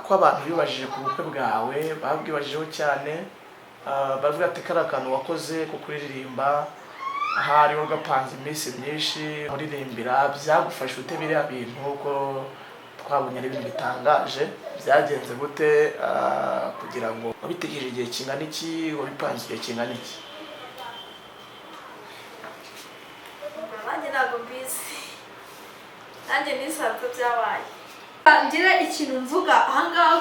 Ko abantu bibajije ku bukwe bwawe, babwibajijeho cyane, baravuga ati kariya kantu wakoze ko kuririmba ahari gapanze iminsi myinshi muririmbira, byagufasha ute biriya bintu ko twabonye ari ibintu bitangaje? Byagenze gute kugira ngo wabitegereje igihe kingana iki, wabipanze igihe kingana iki? Nanjye ntabwo mbizi, nanjye nisanzwe byabaye. Ngira ikintu mvuga ahangaha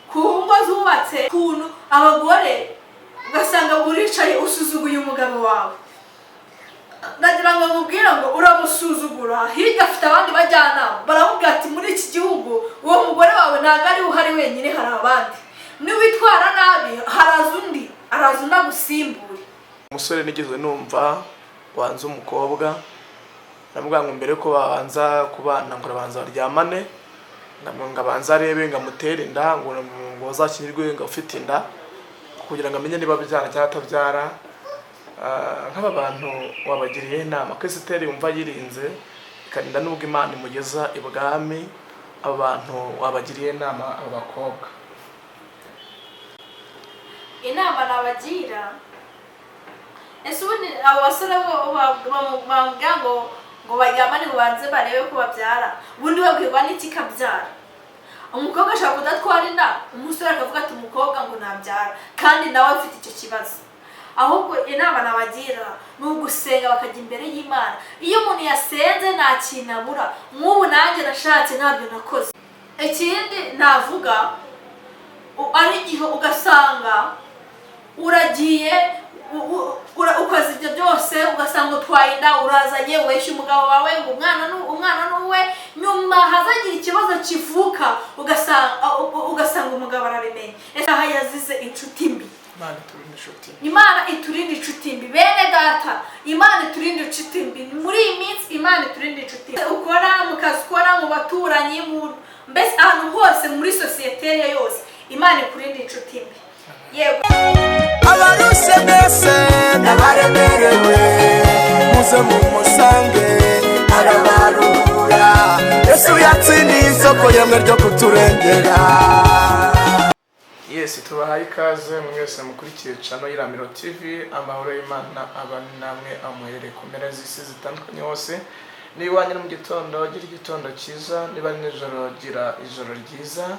ku ngo zubatse, ukuntu abagore ugasanga uricaye usuzuguye umugabo wawe. Ndagira ngo mubwire ngo uramusuzugura, hirya afite abandi bajyanama baramubwira ati muri iki gihugu uwo mugore wawe ntabwo ari we uhari wenyine, hari abandi, niwitwara nabi haraza undi, araza undi agusimbure. Umusore nigeze numva wanze umukobwa, aramubwira ngo mbere ko babanza kubana ngo arabanza baryamane, ngo abanze arebe ngo amutere inda, ngo bazakingirwe ngo ufite inda kugira ngo amenye niba abyara cyangwa atabyara. Nk'aba bantu wabagiriye inama ko Esiteri yumva yirinze ikarinda n'ubwo Imana imugeza ibwami, aba bantu wabagiriye inama, aba bakobwa? Inama nabagira, ese ubundi abo basore bo bambwira ngo baryamane ngo banze barebe ko babyara, ubundi babwirwa n'iki kabyara? Umukobwa ashobora kudatwara inda, umusore akavuga ati umukobwa ngo ntabyara, kandi nawe afite icyo kibazo. Ahubwo inama nabagira ni ugusenga bakajya imbere y'Imana. Iyo umuntu yasenze nta kintu abura. Nk'ubu nanjye nashatse ntabyo nakoze. Ikindi navuga, ari igihe ugasanga uragiye ukoze ibyo byose, ugasanga utwaye inda, urazanye, ubeshya umugabo wawe ngo umwana ni uwe, nyuma hazagira ikibazo kivuka ugasanga umugabo arabimenye. Ese aha yazize inshuti mbi. Imana iturinde inshuti. Imana iturinde inshuti mbi, bene data, Imana iturinde inshuti mbi. Muri iyi minsi Imana iturinde inshuti mbi. Ukora mu kazi, ukora mu baturanyi, mbese ahantu hose muri sosiyete yose, Imana ikurinde inshuti mbi. Yego. Abaruse mwese n'abaremerewe, muze mumusange arabaruhura. Yesu yatsindiye isoko yemwe ryo kuturengera. Yes, tubahaye ikaze mwese mukurikiye channel y'Iramiro TV. Amahoro y'Imana abane namwe amuherere ku mpera z'isi zitandukanye hose. Niba iwanyu ari mu gitondo, gira igitondo cyiza. Niba ari nijoro, gira ijoro ryiza.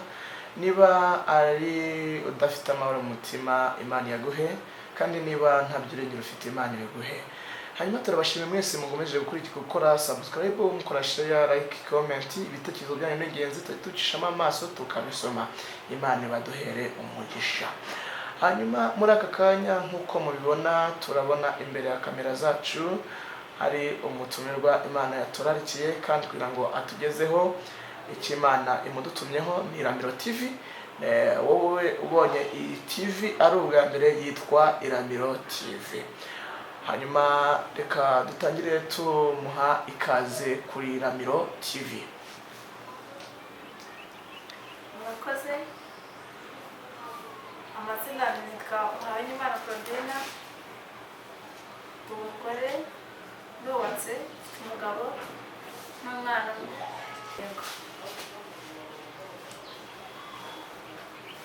Niba ari udafite amahoro mu mutima, Imana yaguhe, kandi niba nta byiringiro ufite, Imana ibiguhe. Hanyuma turabashimiye mwese mukomeje gukurikira, gukora subscribe, mukora share, like, comment. Ibitekerezo byanyu ni ingenzi, tujya ducishamo amaso tukabisoma. Imana ibaduhere umugisha. Hanyuma muri aka kanya, nk'uko mubibona, turabona imbere ya kamera zacu hari umutumirwa Imana yaturarikiye kandi kugira ngo atugezeho icyo Imana imudutumyeho. Ni Iramiro TV. Wowe ubonye iyi TV ari ubwa mbere, yitwa Iramiro TV. Hanyuma reka dutangire tumuha ikaze kuri Iramiro TV. Murakoze. Amazina nitwa Muhawenimana Claudine, ndi umugore, ndubatse, mfite umugabo n'umwana umwe. Yego.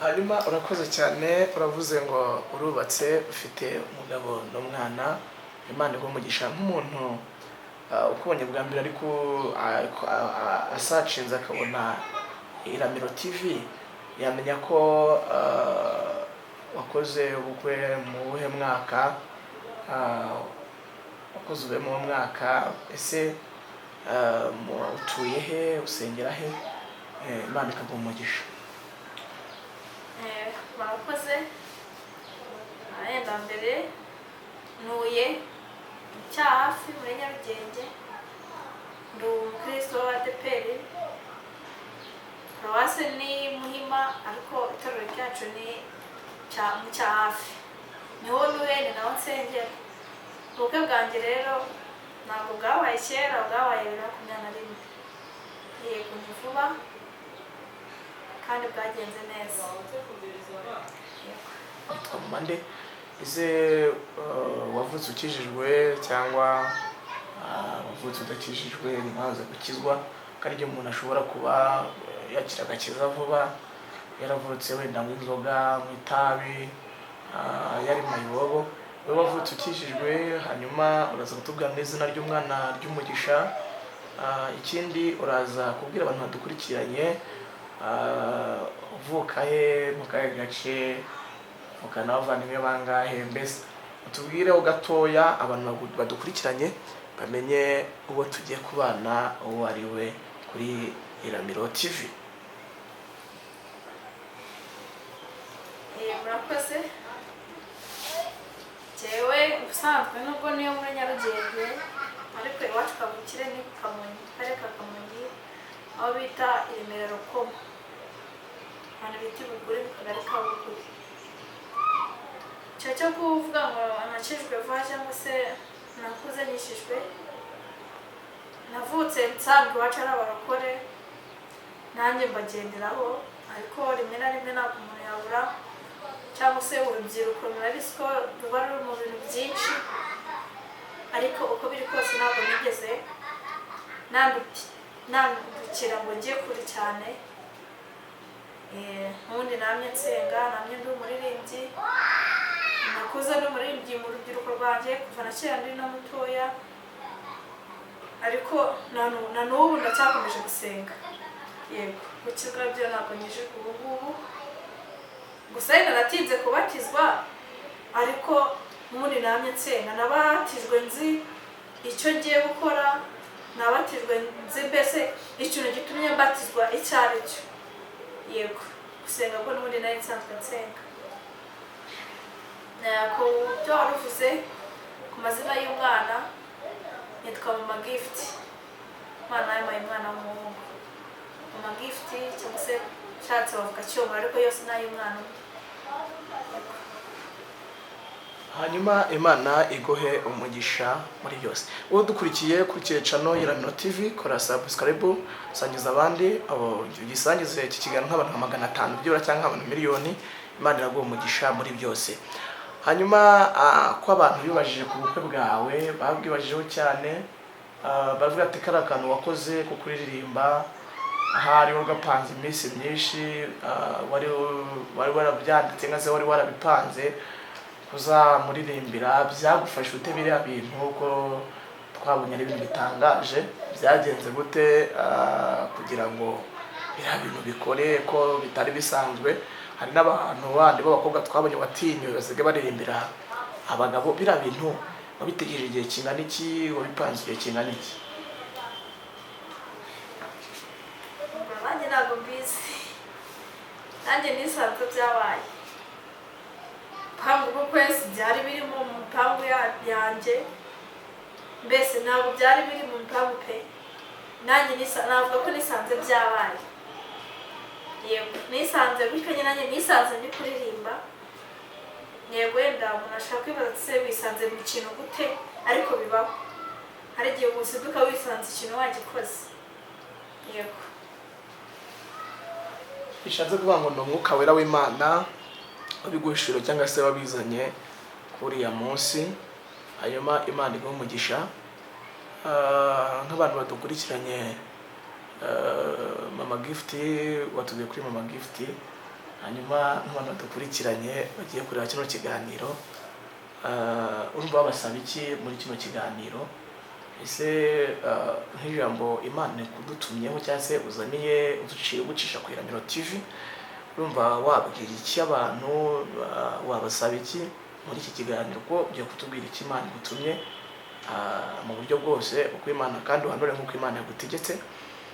Hanyuma urakoze cyane, uravuze ngo urubatse, ufite umugabo n'umwana, Imana iguhe umugisha. Nk'umuntu ukubonye bwa mbere ariko asacinze akabona Iramiro TV, yamenya ko wakoze ubukwe mu buhe mwaka? Wakoze ubukwe mu mwaka? Ese utuye he, usengera he? Imana ikaguha umugisha. Murakoze. Yenda mbere ntuye mu Cyahafi muri Nyarugenge, ndi umukristo w'Abadeperi, paruwase ni Muhima, ariko itorero ryacu ni mu Cyahafi, niho ntuye, ni naho nsengera. Ubukwe bwanjye rero ntabwo bwabaye kera, bwabaye 2021. Yego, ni vuba kandi bwagenze neza. Yego. Witwa mama nde? Ese wavutse ukijijwe cyangwa wavutse udakijijwe, nyuma waza gukizwa? Kandi igihe umuntu ashobora kuba yakira agakiza vuba. Yaravutse wenda mu inzoga, mu itabi, yari mayibobo. Wowe wavutse ukijijwe, hanyuma uraza kutubwira n'izina ry'umwana ry'umugisha. Ikindi uraza kubwira abantu badukurikiranye, uvuka he, mu kahe gace, uvukana n'abavandimwe bangahe, mbese utubwireho gatoya abantu badukurikiranye bamenye uwo tugiye kubana uwo ari we kuri Iramiro TV. Murakoze. Jyewe ubusanzwe nubwo niyo muri Nyarugenge, ariko iwacu kavukire ni ku Kamonyi, karere ka Kamonyi, aho bita i Remera Rukoma, ahantu bita i Bugure mu kagari ka Bugure. Icyo cyo kuvuga ngo nakijijwe vuba cyangwa se nakuze nkijijwe, navutse nsanga iwacu ari abarokore, nanjye mbagenderaho, ariko rimwe na rimwe ntabwo umuntu yabura, cyangwa se urubyiruko murabizi ko ruba ruri mu bintu byinshi, ariko uko biri kose ntabwo nigeze nandukira ngo njye kure cyane. Ubundi namye nsenga, namye ndi umuririmbyi, nakuze ndi umuririmbyi mu rubyiruko rwanjye kuva na kera ndi na mutoya, ariko na n'ubu ndacyakomeje gusenga. Yego, gukizwa byo ntabwo nkijijwe ubu ngubu, gusa wenda natinze kubatizwa, ariko n'ubundi namye nsenga. Nabatijwe nzi icyo ngiye gukora, nabatijwe nzi mbese ikintu gitumye mbatizwa icyo ari cyo. Yego, gusenga ko n'ubundi nari nsanzwe nsenga. Ku byo wari uvuze ku mazina y'umwana, yitwa Mama Gift. Imana yampaye umwana w'umuhungu Mama Gift, cyangwa se ushatse bavuga Cyuma, ariko yose ni ay'umwana umwe. Hanyuma Imana iguhe umugisha muri byose. Uwo dukurikiye kuri channel Iramiro TV, kora subscribe, sangiza abandi, abo ugisangize iki kiganiro nk'abantu nka 500 byibura cyangwa nk'abantu miliyoni. Imana iraguha umugisha muri byose. Hanyuma ko abantu bibajije ku bukwe bwawe, babwibajijeho cyane, baravuga ati kariya kantu wakoze ko kuririmba ahari wari ugapanze iminsi myinshi, wari warabyanditse nka se wari warabipanze kuzamuririmbira, byagufasha ute biriya bintu ko twabonye ari ibintu bitangaje? Byagenze gute kugira ngo biriya bintu bikore ko bitari bisanzwe? Hari n'abantu bandi b'abakobwa twabonye watinyuye basigaye baririmbira abagabo. Biriya bintu wabitegereje igihe kingana iki? Wabipanze igihe kingana iki? Nanjye ntabwo mbizi, nanjye nisanze byabaye. Pangu ubukwe si byari biri mu mipangu yanjye, mbese ntabwo byari biri mu mipangu pe. Nanjye navuga ko nisanze byabaye. Yego, nisanze gutyo nyine, nanjye nisanze ndi kuririmba. Yego, wenda umuntu ashaka kwibaza ati se wisanze mu kintu gute, ariko bibaho, hari igihe usiduka wisanze ikintu wagikoze. Yego. Bishatse kuvuga ngo ni umwuka wera w'Imana wabiguhishuriye cyangwa se wabizanye kuri uriya munsi. Hanyuma Imana iguhe umugisha. Nk'abantu badukurikiranye, Mama Gift, watubwiye kuri Mama Gift. Hanyuma nk'abantu badukurikiranye bagiye kureba kino kiganiro, urumva babasaba iki muri kino kiganiro? Ese nk'ijambo Imana ikudutumyeho cyangwa se uzaniye uduciye ugucisha ku Iramiro TV, urumva wabwira iki abantu, wabasaba iki muri iki kiganiro? Ko ugiye kutubwira icyo Imana igutumye mu buryo bwose uko Imana, kandi uhanure nk'uko Imana yagutegetse.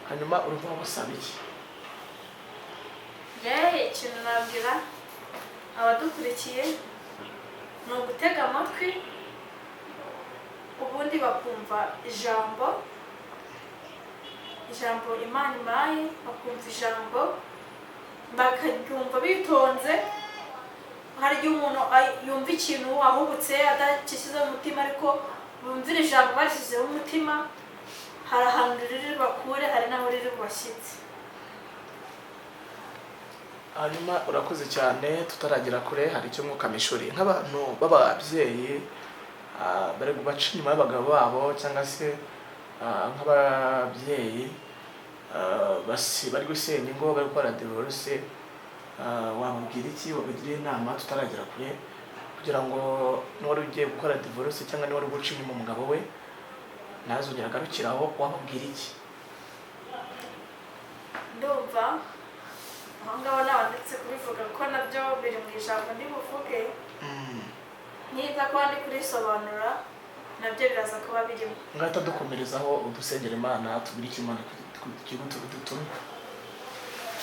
Hanyuma urumva wabasaba iki? Ikintu nabwira abadukurikiye ni ugutega amatwi, ubundi bakumva ijambo Imana impaye, bakumva ijambo bakaryumva bitonze. Hari igihe umuntu yumva ikintu ahubutse adakishyizeho umutima, ariko bumvira ijambo barishyizeho umutima, hari ahantu riri bakure, hari n'aho riri bubashyitse. Hanyuma urakoze cyane. Tutaragera kure, hari icyo mwuka mishuri nk'abantu b'ababyeyi bari baca inyuma y'abagabo babo, cyangwa se nk'ababyeyi bari gusenya ingo, bari gukora divorce, Wababwira iki, wabagira inama tutaragera kure, kugira ngo n'uwari ugiye gukora divorce cyangwa niwari guca inyuma umugabo we ntazongere agarukiraho, wababwira iki? Ndumva aho ngaho naba ndetse kubivuga kuko nabyo biri mu ijambo ndibuvuge. Niba kuba ndi kurisobanura, nabyo biraza kuba birimo. Ngahita dukomerezaho, udusengera Imana, tubwire icyo Imana dutumye.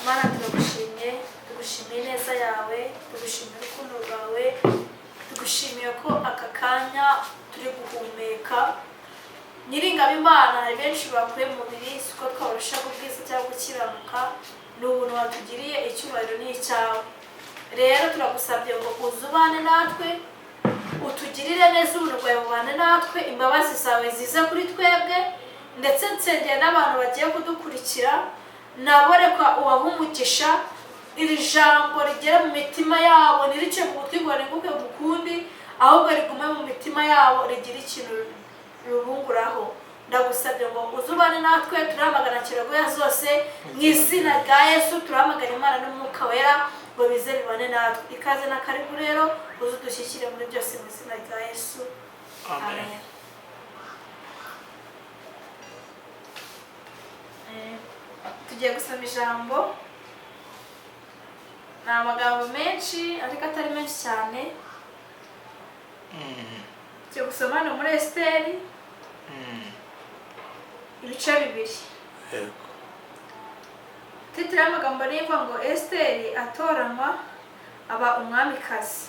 Mana, turagushimye, tugushimiye neza yawe, tugushimiye urukundo rwawe, tugushimiye ko aka kanya turi guhumeka. Nyiringabo Imana, hari benshi bakuye mu mubiri, si uko twabarushaga ubwiza cyangwa gukiranuka, ni ubuntu watugiriye, icyubahiro ni icyawe. Rero turagusabye ngo uze ubane natwe, utugirire neza, ubuntu bwawe bubane natwe, imbabazi zawe zize kuri twebwe. Ndetse nsengera n'abantu bagiye kudukurikira nabo, reka ubahe umugisha, iri jambo rigere mu mitima yabo, ntirice mu gutwi ngo ringuke mu kundi, ahubwo rigume mu mitima yabo, rigire ikintu rubunguraho. Ndagusabye ngo uze ubane natwe. Turamagana kirogoya zose mu izina rya Yesu, turamagana Imana n'Umwuka Wera ngo bize bibane natwe. Ikaze na karibu rero, uze udushyikire muri byose mu izina rya Yesu, amen. Tugiye gusoma ijambo, ni amagambo menshi ariko atari menshi cyane. Tugiye gusoma hano muri Esiteri ibice 2. Titire y'amagambo ni ivuga ngo Esiteri atoranywa aba umwamikazi.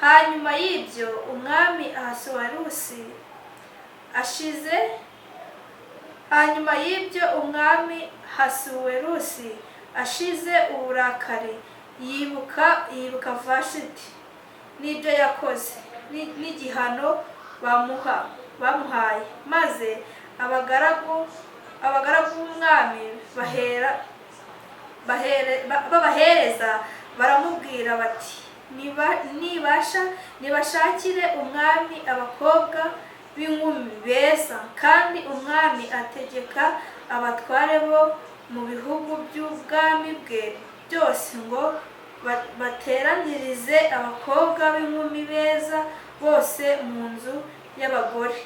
Hanyuma y'ibyo umwami Ahasuwerusi ashize hanyuma y'ibyo umwami Hasuwerusi ashize uburakari, yibuka Vashiti n'ibyo yakoze n'igihano bamuhaye, maze abagaragu b'umwami babahereza baramubwira bati: "Nibashakire umwami abakobwa b'inkumi beza." Kandi umwami ategeka abatware bo mu bihugu by'ubwami bwe byose ngo bateranirize abakobwa b'inkumi beza bose mu nzu y'abagore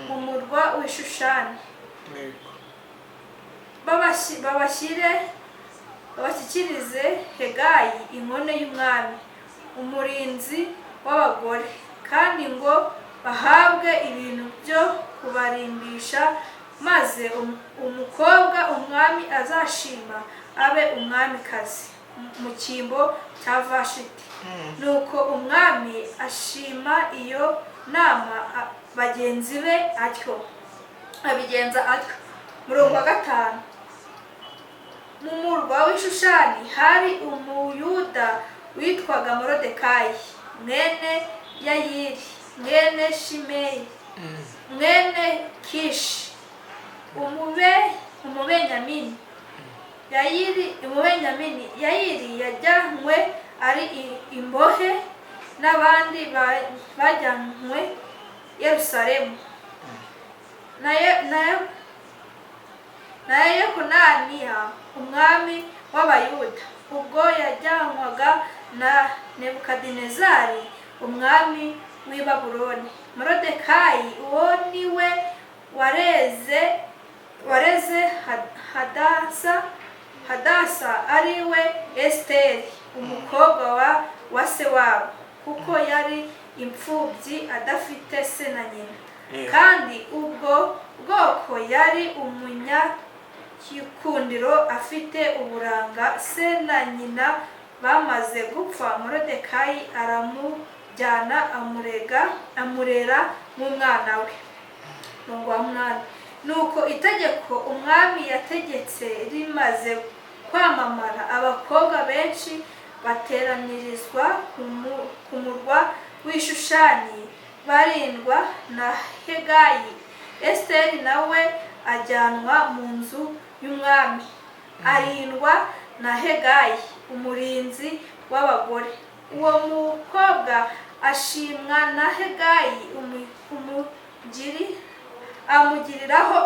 mu murwa w'Ishushani, babashyikirize Hegayi inkone y'umwami, umurinzi w'abagore, kandi ngo bahabwe ibintu byo kubarimbisha, maze umukobwa umwami azashima abe umwamikazi mu cyimbo cya Vashiti. Nuko umwami ashima iyo nama bagenzi be atyo, abigenza atyo. Murongo wa 5: mu murwa w'Ishushani hari Umuyuda witwaga Morodekayi, mwene Yayiri, mwene Shimeyi, mwene Kishi, Umubenyamini. Yayiri, Umubenyamini Yayiri yajyanywe ari imbohe n'abandi bajyanywe Yerusalemu na Yekonaniya umwami w'Abayuda, ubwo yajyanwaga na Nebukadinezari umwami w'i Babuloni. Morodekayi uwo ni we wareze Hadasa, ari we Esiteri, umukobwa wa se wabo, kuko yari imfubyi adafite se na nyina. Kandi ubwo bwoko yari umunyagikundiro, afite uburanga. Se na nyina bamaze gupfa, Morodekayi aramujyana, amurera nk'umwana we. Umurongo wa 8: nuko itegeko umwami yategetse rimaze kwamamara, abakobwa benshi bateranirizwa ku murwa w'Ishushani, barindwa na Hegayi. Esiteri nawe ajyanwa mu nzu y'umwami, arindwa na Hegayi umurinzi w'abagore. Uwo mukobwa ashimwa na Hegayi, amugiriraho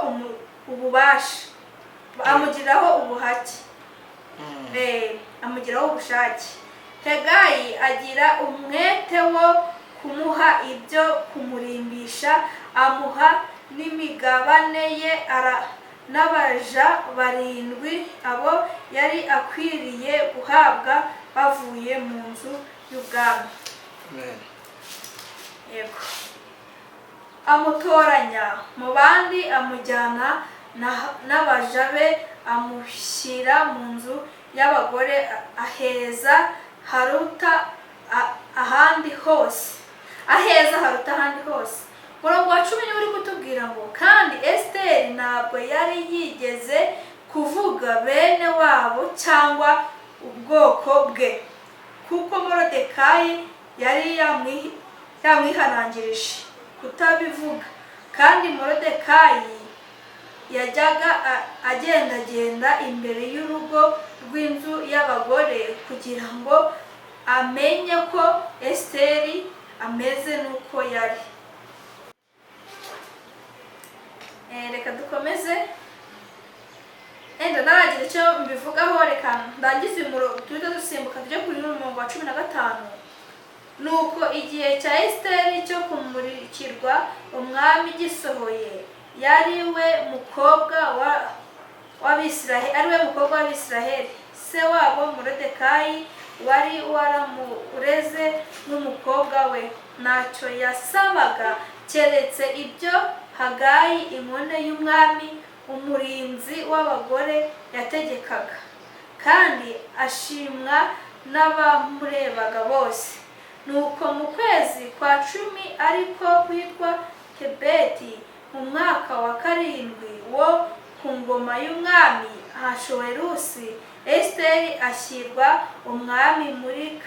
ububasha. Amugiraho ubuhake, amugiraho ubushake. Hegayi agira umwete wo kumuha ibyo kumurimbisha, amuha n'imigabane ye n'abaja barindwi abo yari akwiriye guhabwa bavuye mu nzu y'ubwami. Amen. Yego, amutoranya mu bandi, amujyana n'abaja be, amushyira mu nzu y'abagore aheza haruta ahandi hose, aheza haruta ahandi hose. Umurongo wa 10 niwo uri kutubwira ngo: "Kandi Esiteri ntabwo yari yigeze kuvuga bene wabo cyangwa ubwoko bwe, kuko Morodekayi yari yamwihanangirije kutabivuga. Kandi Morodekayi yajyaga agendagenda imbere y'urugo rw'inzu y'abagore kugira ngo amenye ko Esiteri ameze n'uko yari." Reka dukomeze. Enda naragira icyo mbivugaho, reka ndangize uyu murongo, duhite dusimbuka tujye kuri murongo wa 15. Nuko igihe cya Esiteri cyo kumurikirwa umwami gisohoye, yari we mukobwa w'Abisiraheli, ari we mukobwa w'Abisiraheli. Se wabo Moridekayi wari waramureze nk'umukobwa we, ntacyo yasabaga keretse ibyo Hagayi inkone y'umwami, umurinzi w'abagore, yategekaga, kandi ashimwa n'abamurebaga bose. Nuko mu kwezi kwa 10, ariko kwitwa Tebeti, mu mwaka wa 7 wo ku ngoma y'umwami Ahashuwerusi, Esiteri ashyirwa umwami muri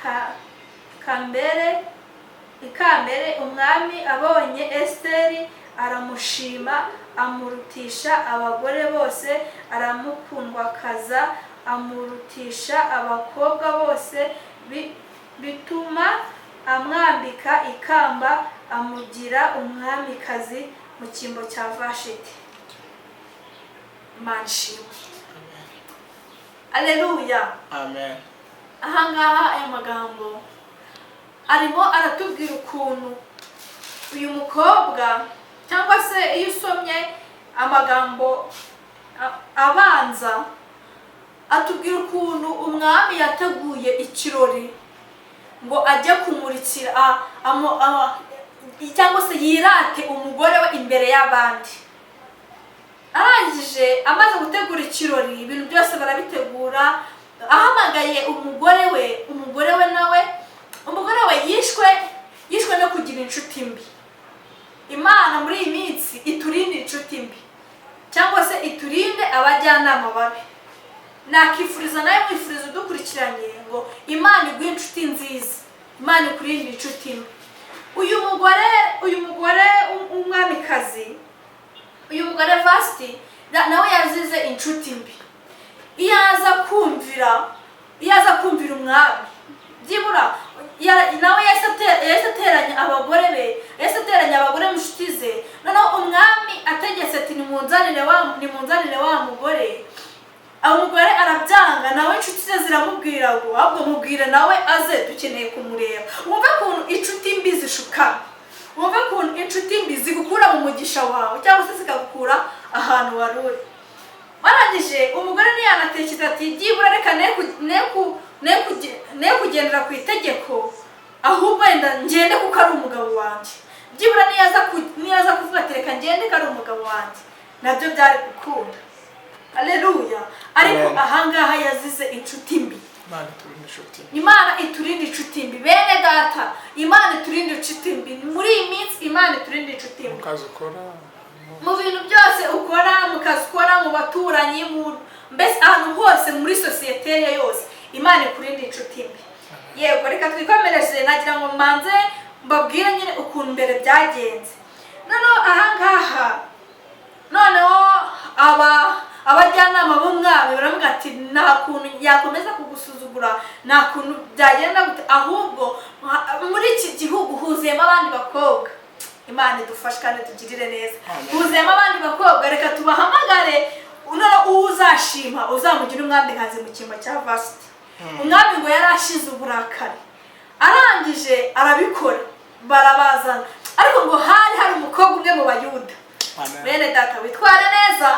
kambere ikambere. Umwami abonye Esiteri aramushima, amurutisha abagore bose, aramukundwakaza, amurutisha abakobwa bose, bituma amwambika ikamba, amugira umwamikazi mu cyimbo cya Vashiti. Imana ishimwe, aleluya. Amen. Ahangaha aya magambo arimo aratubwira ukuntu uyu mukobwa, cyangwa se iyo usomye amagambo abanza, atubwira ukuntu umwami yateguye ikirori ngo ajye kumurikira cyangwa se yirate umugore we imbere y'abandi. Arangije, amaze gutegura ikirori, ibintu byose barabitegura, ahamagaye umugore we. Umugore we nawe, umugore we yishwe no kugira inshuti mbi. Imana muri iyi minsi iturinde inshuti mbi, cyangwa se iturinde abajyanama babi. Nakifuriza nawe, mwifuriza udukurikiranye, ngo Imana iguhe inshuti nziza, Imana ikurinde inshuti mbi. Uyu mugore w'umwamikazi, uyu mugore Vasiti, nawe yazize inshuti mbi. Iyo aza kumvira umwami byibura, nawe yahise ateranya abagore be, yahise ateranya abagore mu nshuti ze. Noneho umwami ategetse ati: "Nimunzanire wa mugore." Umugore arabyanga, nawe inshuti ze ziramubwira ngo: "Ahubwo mubwire nawe aze, dukeneye kumureba." Wumve ukuntu inshuti mbi zishukana, wumve ukuntu inshuti mbi zigukura mu mugisha wawe, cyangwa se zikagukura ahantu wari uri. Warangije, umugore ntiyanatekereza ati: "Byibura reka ne kugendera ku itegeko, ahubwo wenda ngende kuko ari umugabo wanjye." Byibura niyaza kuvuga ati: "Reka ngende ko ari umugabo wanjye," nabyo byari gukunda. Aleluya! Ariko Amen. ahangaha yazize inshuti mbi. Imana iturinde inshuti. Imana iturinde inshuti mbi, bene data. Imana iturinde inshuti mbi muri iyi minsi. Imana iturinde inshuti Mu mbi. kazi ukora. Mu bintu byose ukora, mu kazi ukora, mu baturanyi, mu mbese ahantu hose, muri sosiyete yose, Imana ikurinde inshuti mbi. Yego, reka twikomereze. Nagira ngo mbanze mbabwire nyine ukuntu mbere byagenze. Noneho ahangaha, noneho aba abajyanama b'umwami baravuga ati: "Nta kuntu yakomeza kugusuzugura, nta kuntu byagenda gute, ahubwo muri iki gihugu huzuyemo abandi bakobwa." Imana idufashe kandi tugirire neza. Amen. Huzuyemo abandi bakobwa, reka tubahamagare. None uwo uzashima uzamugira umwamikazi mu cyimbo cya Vasiti. Umwami ngo yari ashize uburakari, arangije arabikora, barabazana. Ariko ngo hari hari umukobwa umwe mu Bayuda. Amen. Bene data, witware neza.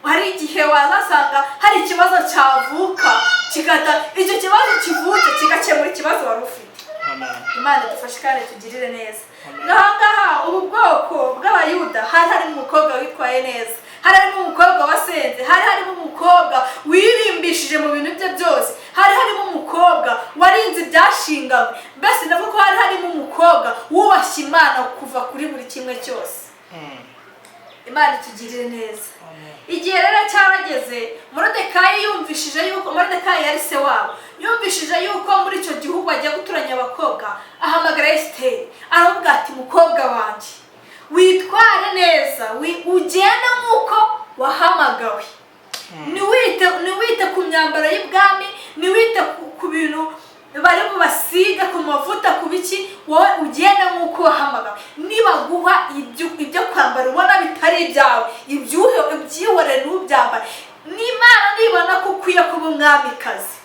Hari igihe wazasanga hari ikibazo cyavuka, kigata icyo kibazo kivutse kigakemura ikibazo wari ufite. Amen. Imana idufashe kandi tugirire neza. Ngaha ngaha ubu bwoko bw'Abayuda hari harimo umukobwa witwaye neza, hari harimo umukobwa wasenze, hari harimo umukobwa wirimbishije mu bintu bye byose, hari harimo umukobwa warinze ibyashinganywe. Mbese ndavuga ko hari harimo umukobwa wubashye Imana kuva kuri buri kimwe cyose. Imana itugirire neza. Amen. Igihe rero cyarageze, Moridekayi yumvishije yuko, Moridekayi yari se wabo, yumvishije yuko muri icyo gihugu agiye guturanya abakobwa, ahamagara Esiteri, aravuga ati: "Mukobwa wanjye, witware neza, ugende nk'uko wahamagawe, ntiwite ku myambaro y'ibwami, ntiwite ku bintu bari bubasiga, ku mavuta, ku biki. Wowe ugende nk'uko wahamagawe. Nibaguha ibyo kwambara ubona bitari ibyawe, ibyuhe ubyihorere, ntubyambare. N'Imana nibona ko ukwiye kuba umwamikazi,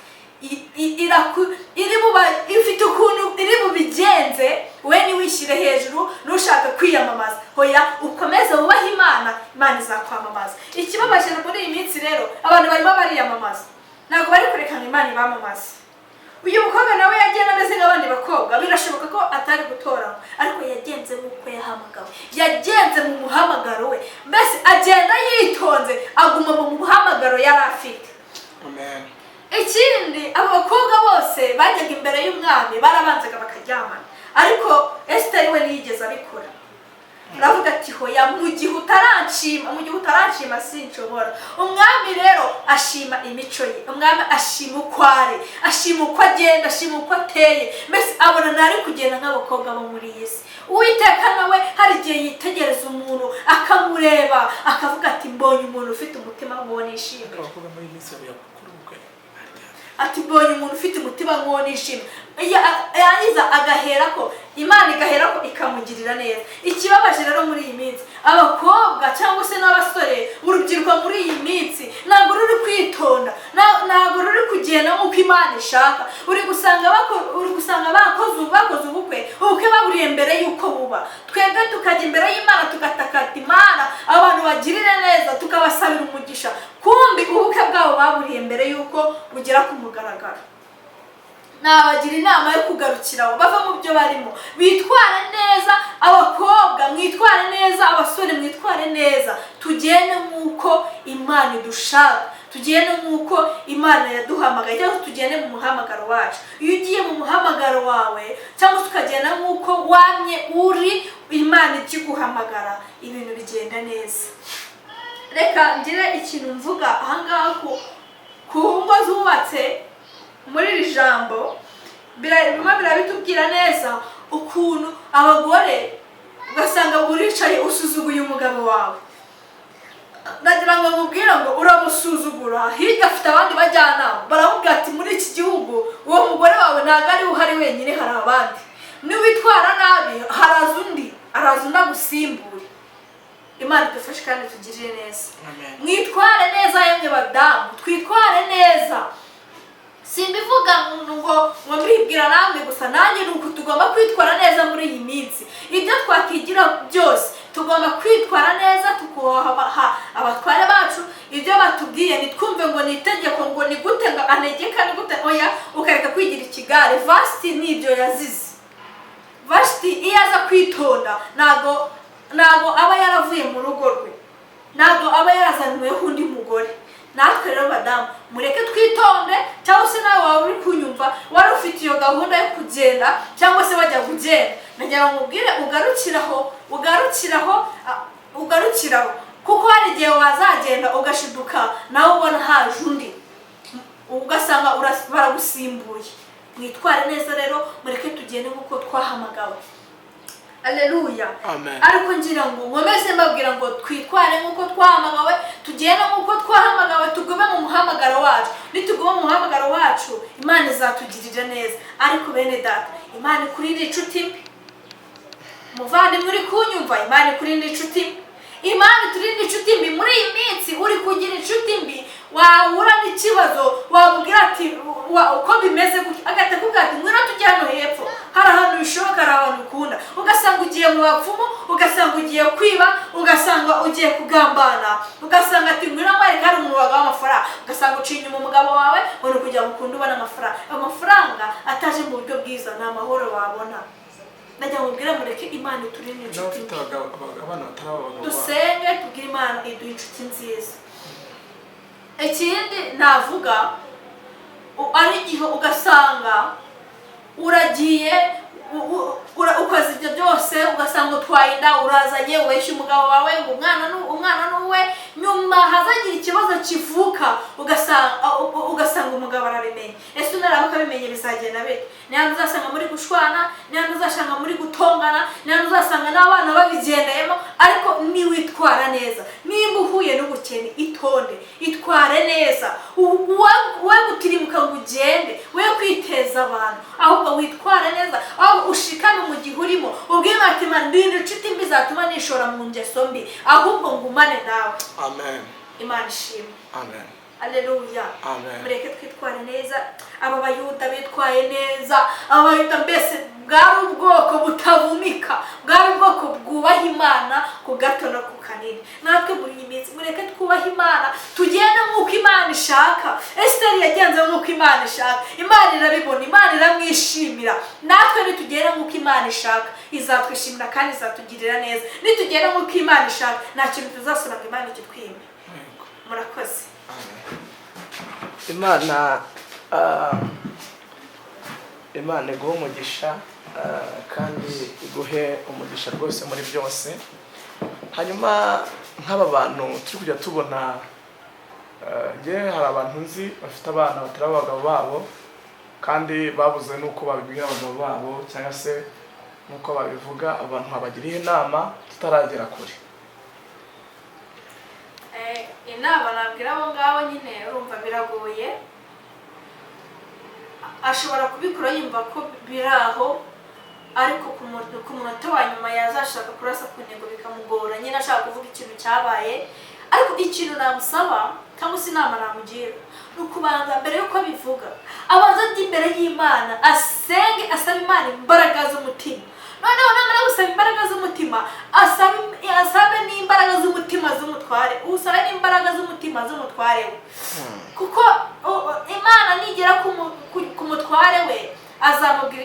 iri buba ifite ukuntu iri bubigenze. We ntiwishyire hejuru, ntushaka kwiyamamaza. Hoya, ukomeze wubahe Imana, Imana izakwamamaza." Ikibabaje muri iyi minsi rero, abantu barimo bariyamamaza, ntabwo bari kureka ngo Imana ibamamaze. Uyu mukobwa nawe yagiye ameze nk'abandi bakobwa, birashoboka ko atari gutoranywa, ariko yagenze nk'uko yahamagawe, yagenze mu muhamagaro we. Mbese agenda yitonze, aguma mu muhamagaro yari afite. Amen. Ikindi, abo bakobwa bose bajyaga imbere y'umwami barabanzaga bakaryamana, ariko Esiteri we ntiyigeze abikora. Aravuga ati: "Hoya, mu gihe utaranshima, mu gihe utaranshima sinshobora." Umwami rero ashima imico ye, umwami ashima uko ari, ashima uko agenda, ashima uko ateye. Mbese abona ntari kugenda nk'abakobwa bo muri iyi si. Uwiteka nawe hari igihe yitegereza umuntu, akamureba, akavuga ati: "Mbonye umuntu ufite umutima nk'uwo nishimira." Abakobwa muri iyi minsi babuye gukora ubukwe. Ati: "Mbonye umuntu ufite umutima nk'uwo nishimye." Yarangiza agahera ko Imana igahera ko ikamugirira neza. Ikibabaje rero muri iyi minsi, abakobwa cyangwa se n'abasore, urubyiruko muri iyi minsi ntabwo ruri kwitonda, ntabwo ruri kugenda nk'uko Imana ishaka. Uri gusanga bakoze ubukwe, ubukwe baburiye mbere y'uko buba. Twebwe tukajya imbere y'Imana, tugatakata Imana abantu bagirire neza, tukabasabira umugisha, kumbi ubukwe bwabo baburiye mbere y'uko bugera ku mugaragaro. Nabagira inama yo kugarukiraho, bava mu byo barimo, bitware neza. Abakobwa mwitware neza, abasore mwitware neza. Tugende nk'uko Imana idushaka, tugende nk'uko Imana yaduhamagaye, cyangwa se tugende mu muhamagaro wacu. Iyo ugiye mu muhamagaro wawe, cyangwa se ukagenda nk'uko wamye uri, Imana ikiguhamagara, ibintu bigenda neza. Reka ngire ikintu mvuga ahangaha ku ngo zubatse. Muri iri jambo birimo birabitubwira neza ukuntu abagore ugasanga uricaye usuzuguye umugabo wawe. Ndagira ngo mubwire ngo uramusuzugura, hirya afite abandi bajyanama baramubwira ati: "Muri iki gihugu uwo mugore wawe ntabwo ari we uhari wenyine, hari abandi. Niwitwara nabi haraza undi, araza undi agusimbure." Imana idufashe kandi tugirire neza. Amen. Mwitware neza yemwe badamu, twitware neza. Simbivuga ngo mbibwira namwe gusa, nanjye ni uku tugomba kwitwara neza muri iyi minsi. Ibyo twakigira byose, tugomba kwitwara neza, tukubaha abatware bacu. Ibyo batubwiye ntitwumve ngo ni itegeko, ngo ni gute ngo anegeka, ni gute. Oya, ukareka kwigira ikigare. Vasiti nibyo yazize. Vasiti iyo aza kwitonda, ntago aba yaravuye mu rugo rwe, ntabwo aba yarazanyweho undi mugore. Natwe rero badamu, mureke twitonde. Cyangwa se nawe waba uri kunyumva, wari ufite iyo gahunda yo kugenda cyangwa se wajya kugenda, nagira ngo mubwire ugarukiraho, ugarukiraho, ugarukiraho, kuko hari igihe wazagenda ugashiduka nawe ubona haje undi, ugasanga baragusimbuye. Mwitware neza rero, mureke tugende nk'uko twahamagawe. Aleluya. Amen. Ariko ngira ngo nkomeze mbabwira ngo twitware nk'uko twahamagawe, tugende nk'uko twahamagawe, tugume mu muhamagaro wacu. Nituguma mu muhamagaro wacu, Imana izatugirira neza. Ariko bene data, Imana ikurinde inshuti mbi. Umuvandimwe uri kunyumva, Imana ikurinde inshuti mbi. Imana iturinde inshuti mbi. Muri iyi minsi uri kugira inshuti mbi, wahura n'ikibazo wamubwira ati uko bimeze gutya, agahita akubwira ati ngwino tujye hano hepfo, hari ahantu bishoboka, hari abantu ukunda. Ugasanga ugiye mu bapfumu, ugasanga ugiye kwiba, ugasanga ugiye kugambana, ugasanga ati ngwino nkwereke hari umuntu waguha amafaranga, ugasanga uciye inyuma umugabo wawe ngo ni ukugira ngo ukunde ubone amafaranga. Amafaranga ataje mu buryo bwiza ni amahoro wabona. Ndagira ngo mbwire, mureke Imana iturinde inshuti N'abafite mbi. Abana batari abagabo babo. Dusenge tubwire Imana iduhe inshuti nziza. Ikindi navuga, ari igihe ugasanga uragiye ukoze ibyo byose, ugasanga utwaye inda, urazanye, ubeshya umugabo wawe ngo umwana ni uwe. Nyuma hazagira ikibazo kivuka, ugasanga umugabo arabimenye. Ese unaramuka abimenye bizagenda bite? Ni hano uzasanga muri gushwana, ni hano uzasanga muri gutongana, ni hano uzasanga n'abana babigendeyemo. Ariko niwitwara neza, nimba uhuye n'ubukene, itonde, itware neza. We gutirimuka ngo ugende, we kwiteza abantu, ahubwo witware neza, ahubwo ushikame mu gihe urimo, ubwire ati Imana ndinda inshuti mbi zatuma nishora mu ngeso mbi, ahubwo ngumane nawe. Amen. Imana ishimwe. Amen. Aleluya. Amen. Mureke twitware neza. Aba Bayuda bitwaye neza. Aba Bayuda mbese bwari ubwoko butavumika, bwari ubwoko bwubaha Imana ku gato no ku kanini. Natwe muri iyi minsi mureke twubahe Imana, tugende nk'uko Imana ishaka. Esiteri yagenze nk'uko Imana ishaka, Imana irabibona, Imana iramwishimira. Natwe nitugenda nk'uko Imana ishaka, izatwishimira kandi izatugirira neza. Nitugenda nk'uko Imana ishaka, nta kintu tuzasaba ngo Imana ikitwime. Murakoze. Imana iguhe umugisha, kandi iguhe umugisha rwose muri byose. Hanyuma nk'aba bantu turi kujya tubona, njye hari abantu nzi bafite abana batari abagabo babo, kandi babuze n'uko babibwira abagabo babo cyangwa se n'uko babivuga. Abantu babagiriye inama tutaragera kure. Inama nabwira abo ngabo nyine, urumva biragoye, ashobora kubikora yumva ko biri aho, ariko ku munota wa nyuma yazashaka kurasa ku ntego bikamugora nyine, ashaka kuvuga ikintu cyabaye. Ariko ikintu namusaba cyangwa se inama namugira ni ukubanza mbere y'uko abivuga, abanza ajya imbere y'Imana, asenge, asaba Imana imbaraga z'umutima. Noneho namara gusaba imbaraga z'umutima, asabe n'imbaraga z'umutima z'umutware, usabe n'imbaraga z'umutima z'umutware we, kuko Imana nigera ku mutware we,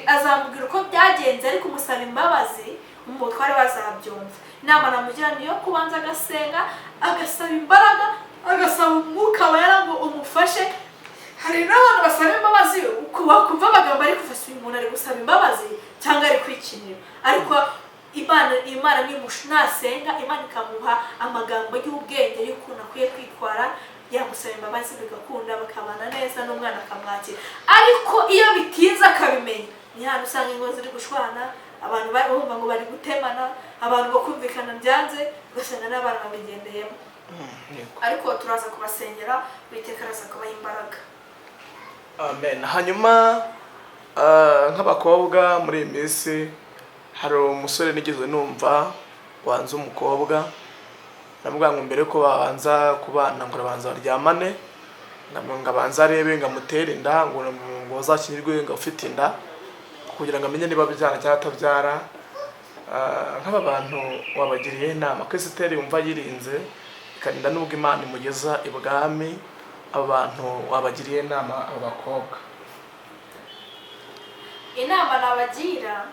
azamubwira uko byagenze, ariko umusaba imbabazi, umutware we azabyumva. Inama namugira niyo kubanza agasenga, agasaba imbaraga, agasaba Umwuka Wera ngo umufashe. Hari n'abantu basaba imbabazi, wakumva amagambo ari kuva, uyu muntu ari gusaba imbabazi cyangwa ari kwikinira? Ariko Imana nasenga Imana ikamuha amagambo y'ubwenge y'ukuntu akwiye kwitwara, yamusaba imbabazi bigakunda, bakabana neza n'umwana akamwakira. Ariko iyo bitinze akabimenya, ni hano usanga ingo ziri gushwana, abantu bumva ngo bari gutemana, abantu bakumvikana byanze, ugasanga n'abana babigendeyemo. Ariko turaza kubasengera, Uwiteka araza kubaha imbaraga. Amen. Hanyuma nk'abakobwa muri iyi minsi, hari umusore nigeze numva wanze umukobwa, ndavuga ngo mbere yuko babanza kubana ngo arabanza baryamane, ngo abanze arebe ngo amutere inda, ngo bazakingirwe ngo ufite inda, kugira ngo amenye niba abyara cyangwa atabyara. Nk'aba bantu wabagiriye inama ko Esiteri yumva yirinze ikarinda n'ubwo Imana imugeza ibwami, aba bantu wabagiriye inama, aba bakobwa? Inama nabagira,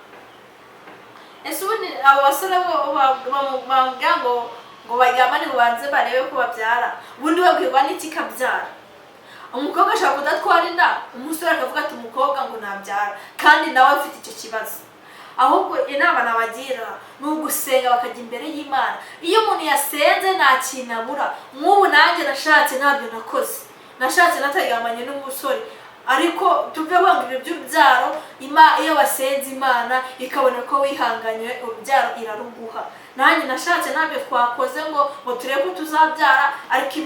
ese ubundi abo basore bo bambwira ngo baryamane ngo banze barebe ko babyara, ubundi babwirwa n'iki kabyara? Umukobwa ashobora kudatwara inda, umusore akavuga ati umukobwa ngo ntabyara, kandi nawe afite icyo kibazo. Ahubwo inama nabagira ni ugusenga, bakajya imbere y'Imana. Iyo umuntu yasenze nta kintu abura. Nk'ubu nanjye nashatse ntabyo nakoze, nashatse nataryamanye n'umusore, ariko tuve wanga ibyo by'urubyaro. Iyo wasenze Imana ikabona ko wihanganye, urubyaro iraruguha. Nanjye nashatse ntabyo twakoze ngo turebe ko tuzabyara, ariko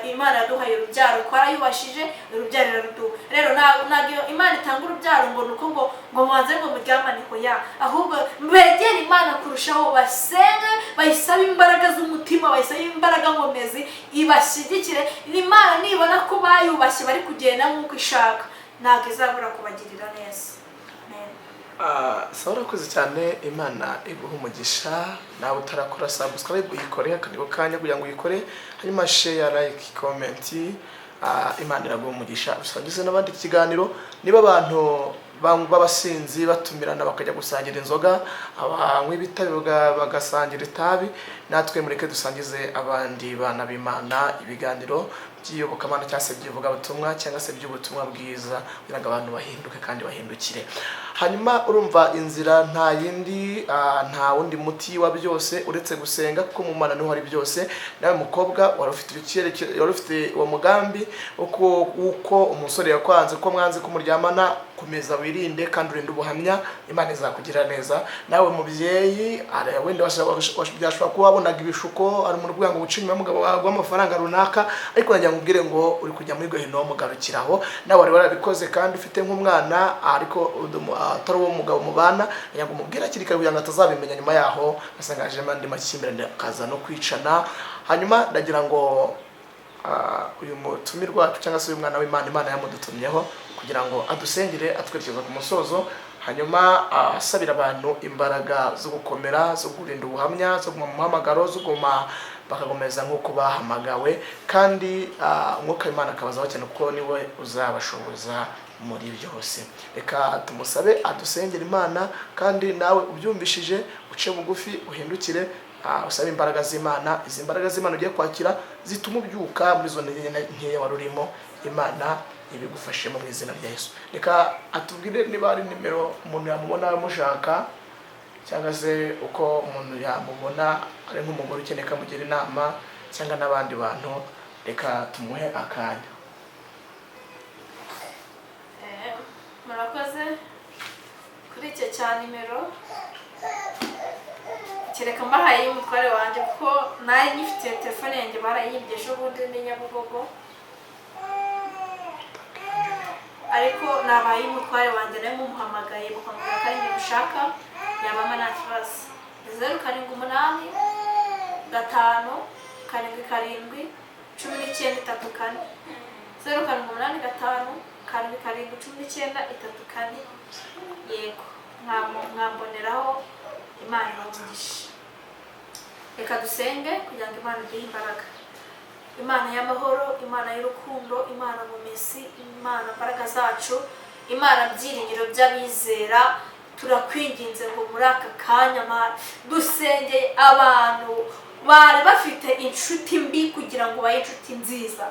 Imana yaduhaye urubyaro, twarayubashije urubyaro iraruduha. Rero ntabwo Imana itanga urubyaro ngo nuko ngo mubanze ngo muryamane, hoya, ahubwo begere Imana kurushaho, basenge, bayisabe imbaraga z'umutima, bayisabe imbaraga nkomezi ibashyigikire. Imana nibona ko bayubashye bari kugenda nk'uko ishaka, ntabwo izabura kubagirira neza. Amen. Sawa, urakoze cyane, Imana iguha umugisha. Nawe utarakora subscribe uyikore akanigo kanya kugira ngo uyikore, hanyuma share, like, comment. Imana iraguha umugisha, usangize n'abandi ikiganiro. Niba abantu b'abasinzi batumirana bakajya gusangira inzoga, abanywa ibitabi bagasangira itabi, natwe mureke dusangize abandi bana b'Imana ibiganiro by'iyobokamana cyangwa se by'ivugabutumwa cyangwa se by'ubutumwa bwiza, kugira ngo abantu bahinduke kandi bahindukire. Hanyuma urumva inzira nta yindi, nta wundi muti wa byose uretse gusenga, kuko mu Mana niho hari byose. Nawe mukobwa wari ufite icyerekezo, wari ufite uwo mugambi uko umusore yakwanze, ko mwanze kumuryamana, komeza wirinde kandi urinde ubuhamya, Imana izakugirira neza. Nawe mubyeyi, wenda byashobora kuba wabonaga ibishuko, ari umuntu ukubwira ngo uce inyuma y'umugabo wawe amafaranga runaka, ariko nagira ngo ubwire ngo uri kujya muri gehinomu, mugarukiraho. Nawe wari warabikoze kandi ufite nk'umwana, ariko atari uwo mugabo mubana, nagira ngo umubwire hakiri kare kugira ngo atazabimenya nyuma yaho asanga hajemo andi makimbirane akaza no kwicana. Hanyuma ndagira ngo uyu mutumirwa wacu cyangwa se uyu mwana w'Imana, Imana yamudutumyeho kugira ngo adusengere atwerekeza ku musozo, hanyuma asabira abantu imbaraga zo gukomera, zo kurinda ubuhamya, zo kuguma mu muhamagaro, zo kuguma bakakomeza nk'uko bahamagawe, kandi umwuka w'Imana akabazaho cyane, kuko niwe uzabashoboza muri byose. Reka tumusabe adusengere Imana, kandi nawe ubyumvishije uce bugufi, uhindukire, usabe imbaraga z'Imana. Izi mbaraga z'Imana ugiye kwakira zituma ubyuka muri izo ntege nkeya wari urimo, Imana ibigufashemo mu izina rya Yesu. Reka atubwire niba hari nimero umuntu yamubona amushaka, cyangwa se uko umuntu yamubona ari nk'umugore ukeneye kamugira inama, cyangwa n'abandi bantu. Reka tumuhe akanya. Murakoze kuri icyo cya nimero, kereka mbahaye y'umutware wanjye, kuko nayo nyifitiye telefone yanjye barayibye ejo bundi ni Nyabugogo, ariko nabaye y'umutware wanjye nayo mumuhamagaye mukamubwira ko ari njye mushaka, yabama nta kibazo. 0 7 8 5 7 7 19 3 4, 0 7 8 5 7 7 19 3 4. Yego, mwamboneraho. Imana ibahe. Reka dusenge kugira ngo Imana iduhe imbaraga. Imana y'amahoro, Imana y'urukundo, Imana mumesi, Imana mbaraga zacu, Imana byiringiro by'abizera, turakwinginze ngo muri aka kanya dusengeye abantu bari bafite inshuti mbi kugira ngo babe inshuti nziza.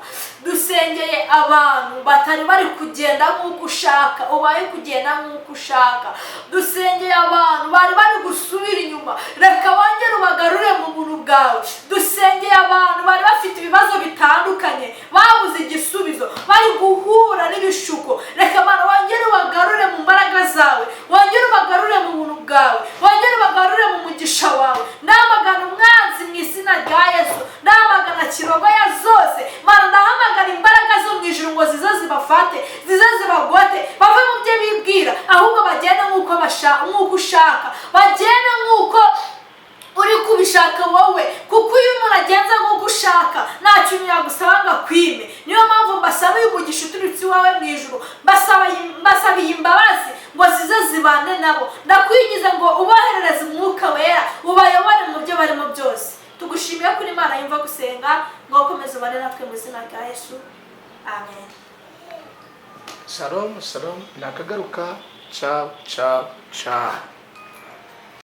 Dusengeye abantu batari bari kugenda nk'uko ushaka, ubaye kugenda nk'uko ushaka. Dusengeye abantu bari bari gusubira inyuma, reka wongere ubagarure mu buntu bwawe. Dusengeye abantu bari bafite ibibazo bitandukanye, babuze igisubizo, bari guhura n'ibishuko, reka Mana wongere ubagarure mu mbaraga zawe, wongere ubagarure mu buntu bwawe, wongere ubagarure mu mugisha wawe. Ndamagana umwanzi mu izina rya Yesu, ndamagana kirogoya zose. Mana, ndahamagara imbaraga zo mu ijuru ngo zize zibafate, zize zibagote, bave mu byo bibwira, ahubwo bagende nk'uko ushaka, bagende nk'uko uri kubishaka wowe, kuko iyo umuntu agenza nk'uko ushaka nta kintu yagusaba ngo akwime. Niyo mpamvu mbasabiye umugisha uturutse iwawe mu ijuru, mbasabiye imbabazi ngo zize zibane nabo. Ndakwingiza ngo uboherereze umwuka wera, ubayobore mu byo barimo byose. Tugushimiye kuri Imana yumva gusenga, ngo ukomeze ubane natwe mu izina rya Yesu, amen. Shalom, shalom, nakagaruka. Ciao, ciao, ciao.